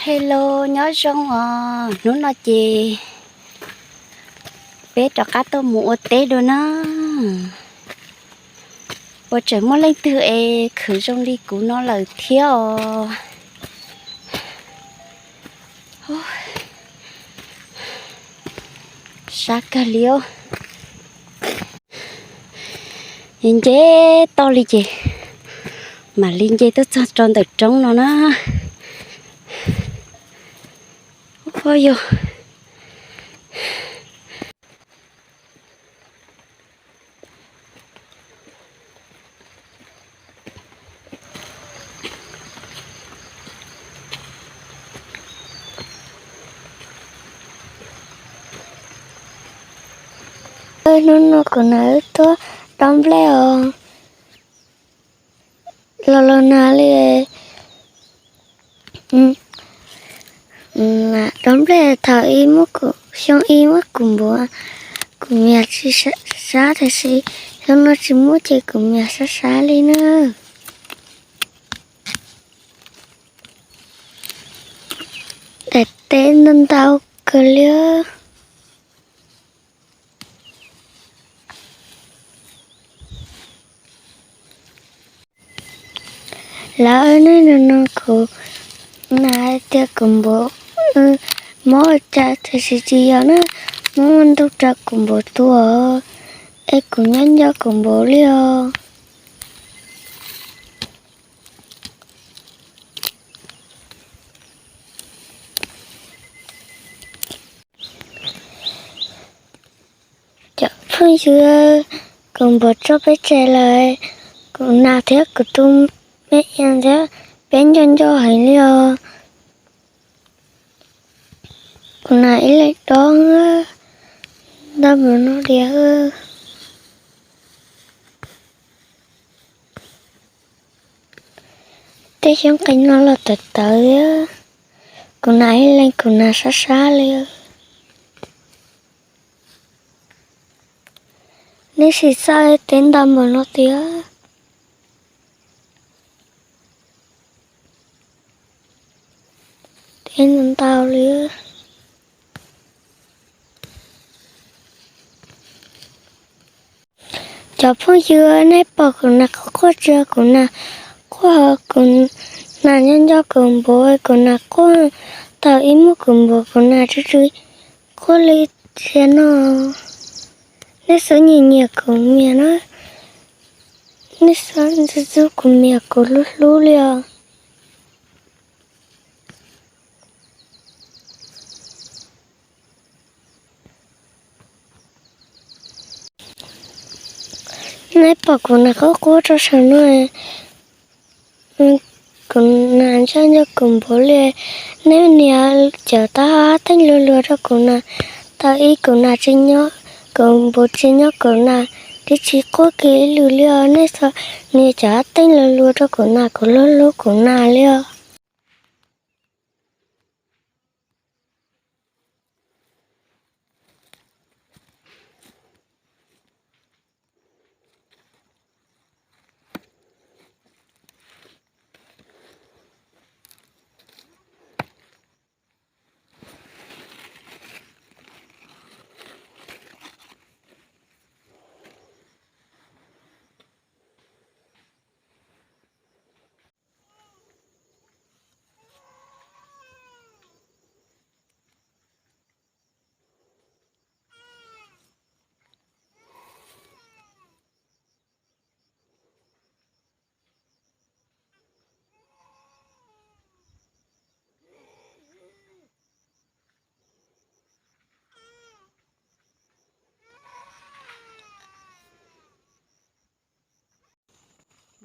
Hello, nyob zoo os, hnub no ces peb rov qab tuaj mus ua teb dua na. Ua tseem muaj leej twg es khwv zoo li kuv no lawm thiab os. Sab kawg li os. Nce toj li ces mam li nce tuaj txog rau ntawm roob no na. Ua yog Hnub no kuv nam wb tuaj dob nplej os. Los los nag li. Dob nplej thaum ib muab kuv, xyoo ib muab kuv npuav, kuv mias tsis sab tiam sis xyoo no tsis muab ces kuv mias sab sab li na. Daim teb ntau ntau kawg li. Lawv, nej no no kuv nam hais tias kuv npuav mob cas tiam sis tsis yog na, mob ua ntug rau kuv npuav tuag es kuv nyob nco kuv npuav li os. Cov phooj ywg, kuv npuav tso peb tsev lawm, kuv nam thiab kuv tus me ias thiab peb nco nco heev li os. Kuv nam ib leeg dob ntau mus no diam. Tej xyoob qis no los tawv tawv, kuv nam ib leeg kuv nam sab sab li. Neb sim xav teb ntau npaum no tiag. Teb ntau ntau li. Cov phooj ywg, nej pom kuv nam quaj quaj tsis yog kuv nam quaj, kuv nam nyob nco kuv npuav, kuv nam quaj thaum ib muab kuv npuav kuv nam tsw tsw quaj li thiab no. Nej txhob nyiam nyiam kuv mias na, nej txhob ntxub ntxub kuv mias, kuv hlub hlub li os. Nej pom kuv nam quaj quaj rau saum no, kuv nam nyob nco kuv npuav li. Nej nias cov tab teeb luag luag rau kuv nam, thaum ib kuv nam tsis nyob, kuv npuav tsis nyob kuv nam twb tsis quaj kiag ib lwm li os. Nej txhob nias cov tab teeb luag luag rau kuv nam, kuv hlub hlub kuv nam li os.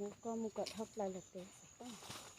Mus ko mus kom dhau plaws lawm pem xov tooj.